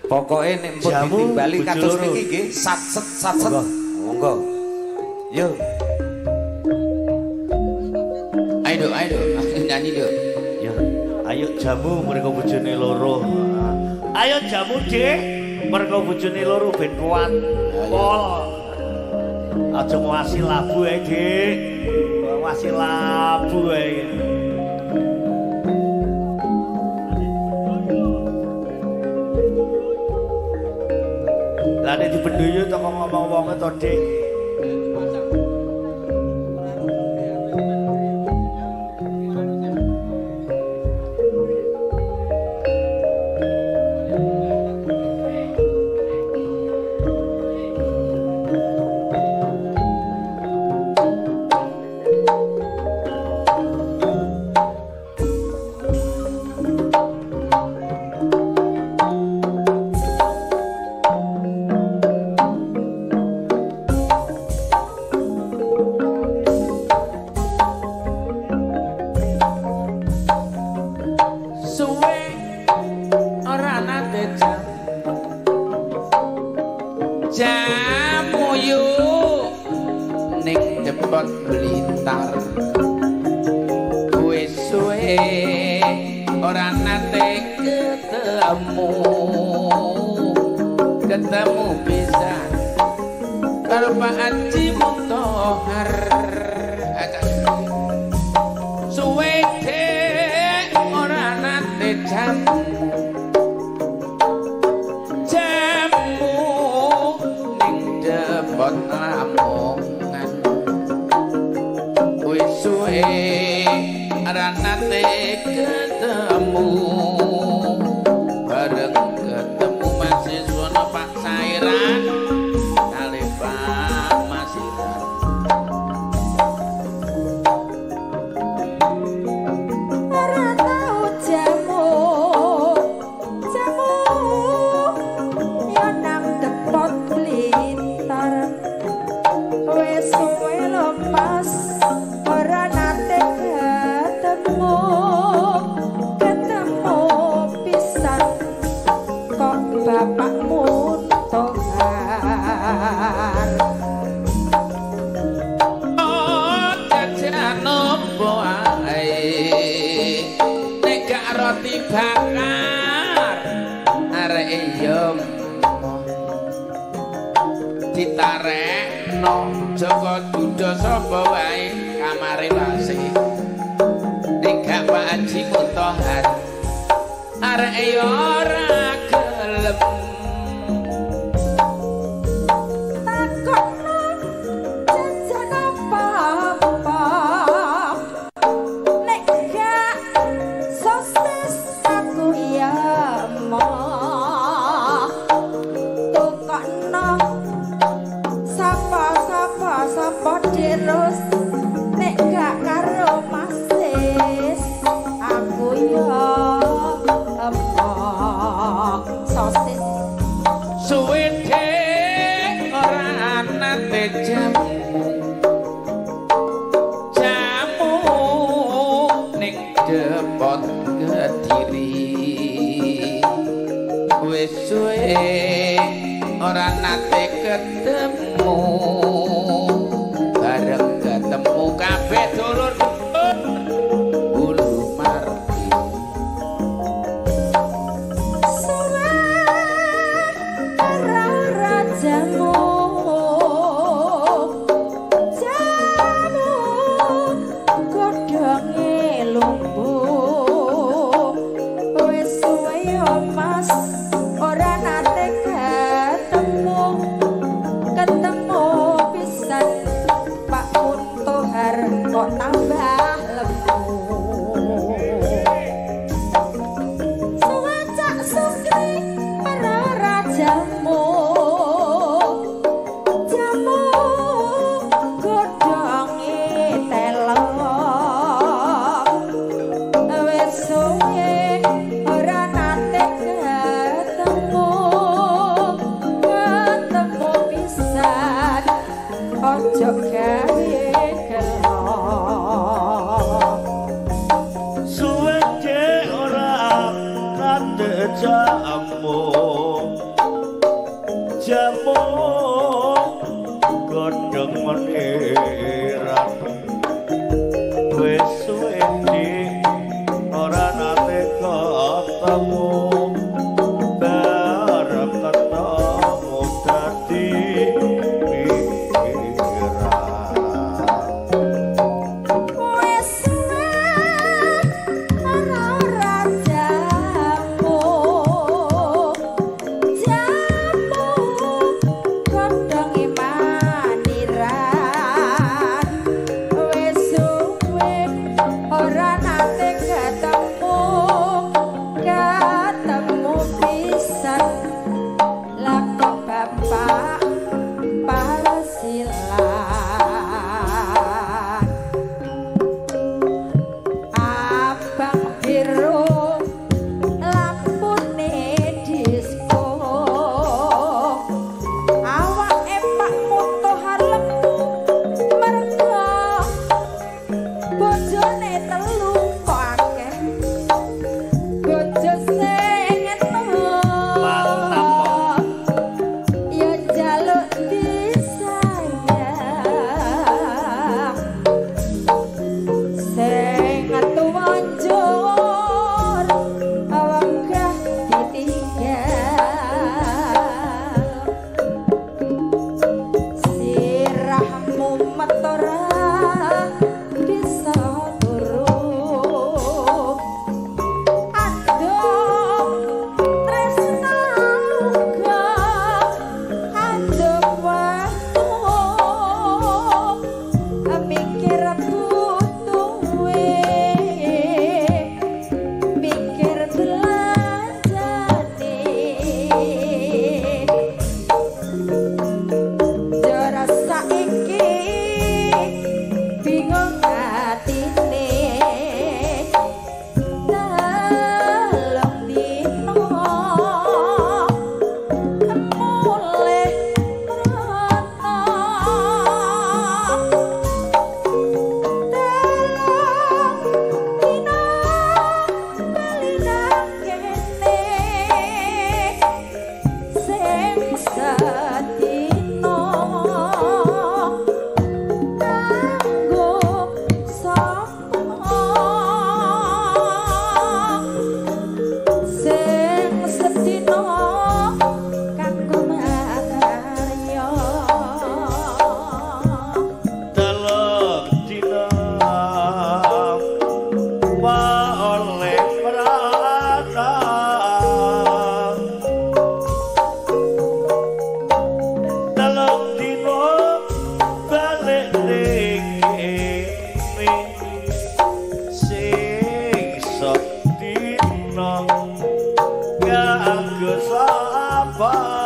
Pokoke nek pun ditimbali kados niki nggih satset satset. Monggo. Yo. Ayo Dok, ayo Dok, nyanyi Dok. Yo, ayo jamu mereka bojone loro. Ayo jamu Dik, mereka bojone loro ben kuat. Pol. Aja nguasi labu ae, Dik. Nguasi labu ae. Lah nek dibenduyu toko ngomong wonge to, Dik. Ketemu bisa karo Pak Haji Muntohar. Suwe dek ora nate jamu jamu ning depot Lamongan. Wis suwe ora nate ketemu bareng ketemu masih sono Pak Sairan kali Pak Masiran. Ora tau jamu jamu yo nang depot Blitar. Wis suwe lepas ora nate ketemu ketemu pisan kok bapakmu Tohar. Oh jajan opo ae nek gak roti bakar areke yo ditarekno Joko duda sapa wae kamare lase nek gak Pak Haji Muntohar areke yo ora gelem. Takokno jajan apa-apa nek gak sosis aku ya emoh. Tukokno sapa sapa sapa dirus nek gak karo masis aku ya emoh. Sosis suwe dek ora nate jamu jamu ning depot Kediri. Wis suwe ora nate ketemu bareng ketemu kabeh dulur bulu marti. Suwe ora jamu jamu godhonge lumbu. Wis suwe yo Mas ora nate ketemu ketemu pisan Pak Muntohar kok tambah Jamu godhong meniran wis suwe ora nate ketemu bareng ketemu dadi pikiran wis suwe ora jamu jamu godhong maniran wis suwe ora nate ketemu ketemu pisan lah kok bapak parsilan abang biru lampune disko awake Pak Muntohar lemu mergo bojone telu kok akeh bojo sing Mantap, kok. Ya njaluk disayang sing tuwa njur wegah ditinggal sirahmu metora bisa turu andum tresna uga andum waktu mikir butuhe mikir belanjane jare saiki bingung atine telung dino mulih mrono telung dino bali nang kene sing sedina kanggo sapa sing sedina kanggo makarya Telung dina oleh merata telung dina balik ning kene sing sedina kanggo sapa.